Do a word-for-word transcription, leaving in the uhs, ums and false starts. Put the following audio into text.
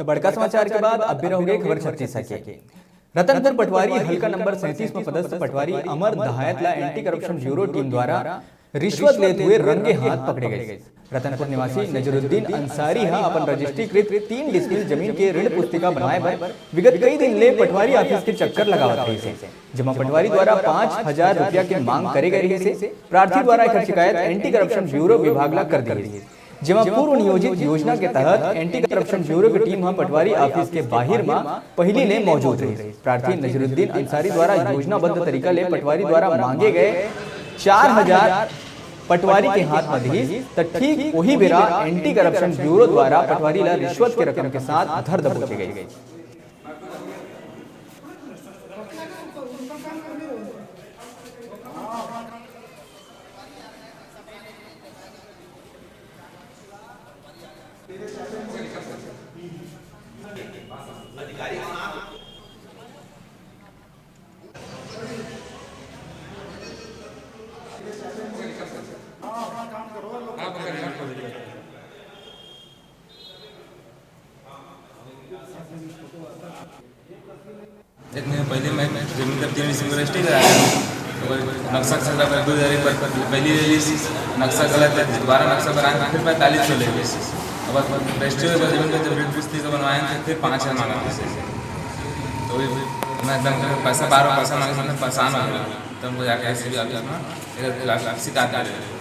बड़का समाचार के बाद अब बेरा हो गे खबर छत्तीस के। रतनपुर पटवारी हल्का नंबर सैंतीस में पदस्थ पटवारी अमर दहायत ला एंटी करप्शन ब्यूरो टीम द्वारा रिश्वत लेते हुए रंगे हाथ पकड़े गए। रतनपुर निवासी नजरुद्दीन अंसारी हा अपन रजिस्ट्रीकृत तीन डिसमिल जमीन के ऋण पुस्तिका बनाए बर विगत कई दिन ले पटवारी ऑफिस के चक्कर लगावत रहिस हे, जेमा पटवारी द्वारा पाँच हजार रुपया के मांग करे गए रहिस हे। प्रार्थी द्वारा एकर शिकायत एंटी करप्शन ब्यूरो विभाग ला कर दे रहिस, जेमा पूर्व नियोजित योजना के तहत एंटी करप्शन ब्यूरो के टीम ह पटवारी ऑफिस के बाहिर म पहिली ले मौजूद रहिस। प्रार्थी नजरुद्दीन अंसारी द्वारा योजनाबद्ध तरीका ले पटवारी द्वारा मांगे गए चार हजार पटवारी के हाथ म दिहिस, त ठीक ओही बेरा एंटी करप्शन ब्यूरो द्वारा पटवारी ला रिश्वत के रकम के साथ धर दबोचे गइस। एक महीना पहले मैं जमीन का तीन डिसमिल रजिस्ट्री कराया, तो वो नक्शा खसरा पर दो हज़ार एक पर पहली ले ली, नक्शा गलत है, दोबारा नक्शा बनाया, फिर पैंतालीस सौ ले ली। अब रजिस्ट्री में जमीन का जब ऋण पुस्तिका बनवाए तो फिर पाँच हज़ार मांगा था। तो मैं एकदम पैसा, बार बार पैसा मांगे, मैं परेशान हो गया। तब हमको जाके एसडीओ ऑफिस में एक शिकायत कर